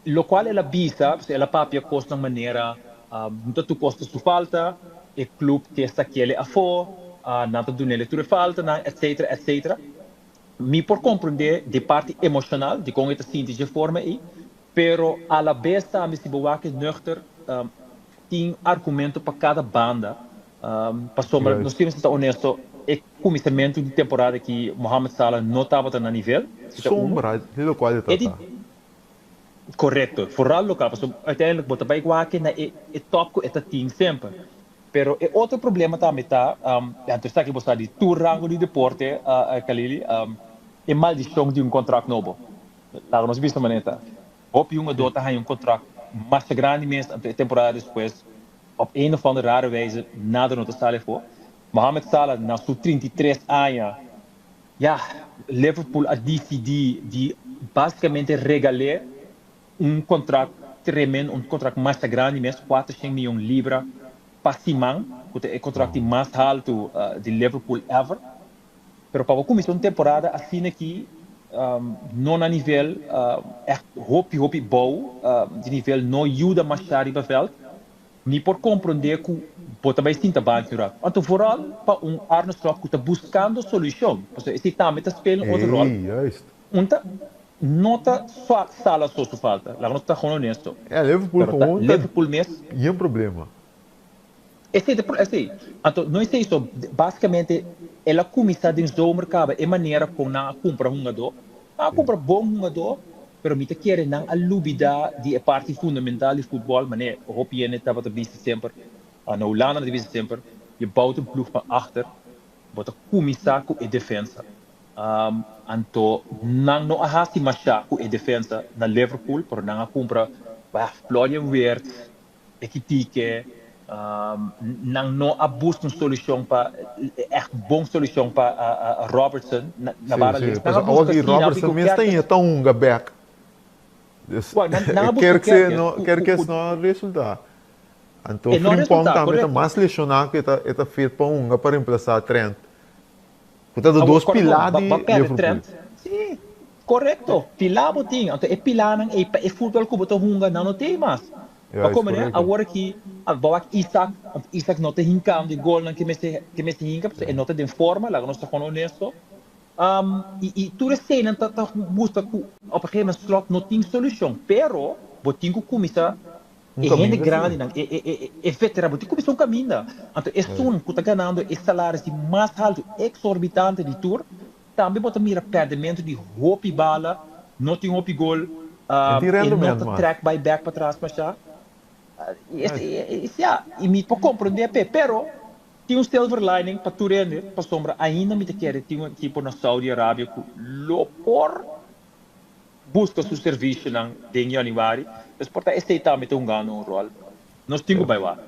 lokual el a bisa, pasobra el a papia kosnan manera, No ta tur kos ta su falta, e klup ke sak'el afó, nan ta dun'el tur e faltanan, etcetera, etcetera. Mi por komprendé di parti emoshonal dikon e ta sinti dje forma ei, pero alabes tambe si bo wak e nuchter, Tin argumento pa kada banda, pasobra nos tin mester ta honesto, e kuminsamentu di temporada aki Mohamed Salah no tabata na nivel, si ta unu. Sombra di lokual e E di trata. Korekto, foral lokal, pasobra uiteindelijk bo ta bai wak na e top ku e ta tin semper. Pero e otro problema tambe ta, anto esaki bo sa di tur rango di deporte, Kalili, e maldishon di un kontrakt nobo. Laga nos bisa manera ta. Hopi hungadó ta haña un kontrakt masha grandi mes, anto e temporada despues op een of andere rare wijze nada no ta sali afó. Mohamed Salah na su 33 aña, ya, Liverpool a disidí di basikamente regal'é un kontrakt tremendo, un kontrakt masha grandi mes, 400 miyon libra pa siman, ku ta e kontrakt di mas haltu di Liverpool ever. Pero pa bo kuminsá un temporada asina aki, no na nivel, ègt hopi hopi bou di nivel, no yuda masha riba vèlt, mi por komprondé ku bo ta bai sinta banki un ratu. Anto vooral pa un Arne Slot ku ta buskando solushon, pasobra esei tambe ta spela un otro ròl. Un ta no ta Salah so su falta, laga nos ta gewoon honesto. Ja, Liverpool Pero ta gewoon ta Liverpool mes. yen problema. Esei ta esei. Anto no esei so, basikamente el a kuminsá den zomer kaba e manera kon nan a kumpra hungadó. Nan a kumpra bon hungadó, pero mi ta kere nan a lubidá di e parti fundamental di futbòl, manera hopi hende tabata bisa semper, na Hulanda nan ta bisa semper, je bouwt een ploeg van achter, bo ta kuminsá ku e defensa. Anto nan no a hasi masha ku e defensa na Liverpool, pero nan a kumpra Florian Wirtz, Ekitike, nan no a buska un solushon pa, ègt bon solushon pa Robertson na bara Sí, links. sí. Nan a Pasobra awor buska ki si, nan a Robertson buska mes ta Kerkez. ta hunga bèk. Dus Bueno, nan a buska Kerkez Kerkez no, ku, ku, Kerkez ku no a resultá. Anto e no a Frimpong resultá, tambe ta korekto. mas leshoná ku e ta e ta fit pa hunga pa remplasá Trent. Ku ta de Awor, dos kòrda bon, pilá ba di ba pèrdè Liverpool. Trent. Sí, korekto. Pilá bo tin. Anto e pilánan ei pa e futbòl ku bo ta hunga nan no t'ei mas. Pa Juist, komo ne, korekto. awor aki bo wak Isak, anto Isak no ta hinkando e golnan ke mester ke mester hinka pasobra e no ta den forma, laga nos ta gewoon honesto. I i tur eseinan ta ta mustra ku op een gegeven moment Slot no tin solushon, pero bo tin ku kuminsá Un e hende kaminda sí. grandinan, e e e e veteran, bo tin ku kuminsá un kaminda. Anto esun ku ta ganando e salaris di mas haltu, eksorbitante di tur, Tambe bo ta mira pèrdemento di hopi bala, no tin hopi gol, En tin e no rendement ta mas. trèk bai bèk patras mashá. Ya, i mi por komprondé p'e, pero tin un silver lining pa tur hende, pasobra ainda mi ta kere tin un ekipo na Saudi Arabia ku lo por buska su servisionan den yanüari, pues por ta esei tambe ta hungando un ròl. Nos tin ku bai wak.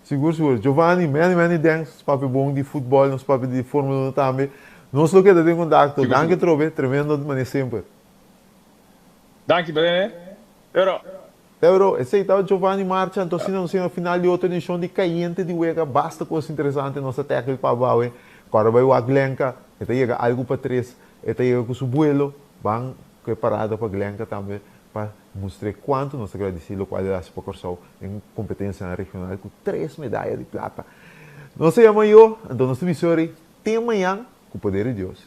Sigur sigur. Giovanni, many many thanks. Nos papia bon di futbol, nos papia di Formula 1 tambe. Nos lo keda den kontakto. Sigur Danki sigur. trobe, tremendo manera semper. Danki Brené. Pero. Pero, esei ta Giovanni Marcha, anto asina nos yega na final di otro edishon di Kayente di Wega. Basta kos interesante nos a tackle pa abawe. Kòrda bai wak Glenka, e ta yega algu pa tres, e ta yega ku su buelo. Ban ku e parada pa Glenka tambe pa mustr'é kuantu nos ta gradisí lokual el hasi pa Kòrsou den kompetensianan regional ku tres medaya di plata. Nos ta yama yo, anto nos ta bisa ori te mañan ku poder di Dios.